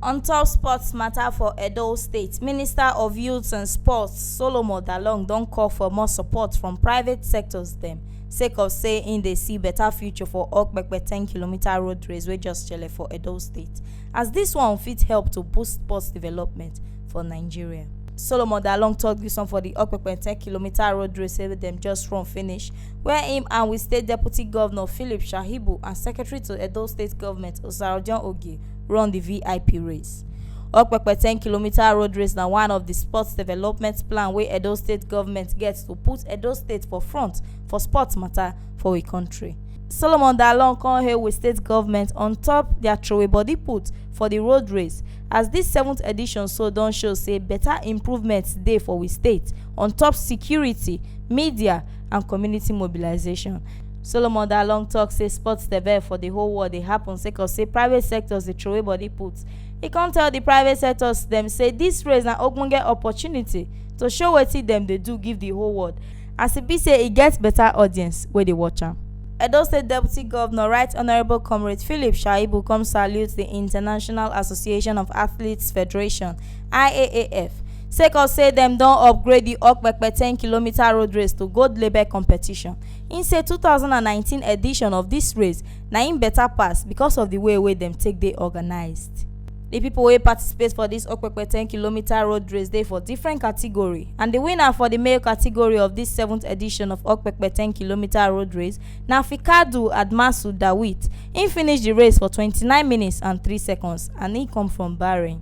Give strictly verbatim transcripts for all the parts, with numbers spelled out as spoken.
On top sports matter for Edo State, Minister of Youth and Sports Solomon Dalong don call for more support from private sectors dem, sake of say im dey see better future for Okpekpe ten kilometer road race wey just shele for Edo State, as this one fit help to boost sports development for Nigeria. Solomon Dalong talk this one for the Okpekpe ten kilometer road race wey dem just run finish, where him and with State Deputy Governor Philip Shahibu and Secretary to Edo State Government Osarodion Oge run the V I P race. Okpekpe ten kilometer road race na one of the sports development plan wey Edo State Government get to put Edo State for front for sports matter for we country. Solomon Dalong come hail with state government on top their throway body put for the road race, as this seventh edition so don show say better improvements dey for we state on top security, media and community mobilization. Solomon Dalong talk say sports tebe for the whole world dey happen sake of say private sectors dey throway body put. He come tell the private sectors dem say this race na ogbonge opportunity to show wetin dem dey do give the whole world, as e be say e get better audience wey dey watch am. Edo State Deputy Governor, Right Honourable Comrade Philip Shaibu, come salute the International Association of Athletes Federation, I A A F, sake of say dem don upgrade the Okpekpe ten kilometer road race to gold label competition. Im say two thousand and nineteen edition of this race na im better pass because of the way wey dem take dey organised. The people wey participate for this Okpekpe ten kilometer road race dey for different category, and the winner for the male category of this seventh edition of Okpekpe ten kilometer road race na Fikadu Admasu Dawit. Im finish the race for twenty-nine minutes and three seconds, and im come from Bahrain.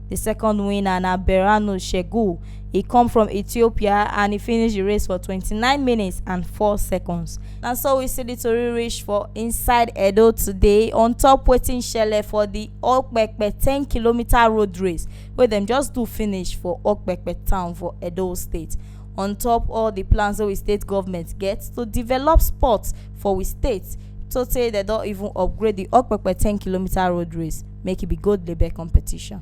The second winner na Berano Shegu. He come from Ethiopia and he finish the race for twenty-nine minutes and four seconds. Na so we see the tori reach for inside Edo today on top wetin shele for the Okpekpe ten kilometer road race wey dem just do finish for Okpekpe town for Edo State. On top all the plans wey we state government get to develop sports for we state, so tey dem don even upgrade the Okpekpe ten kilometer road race make e be gold label competition.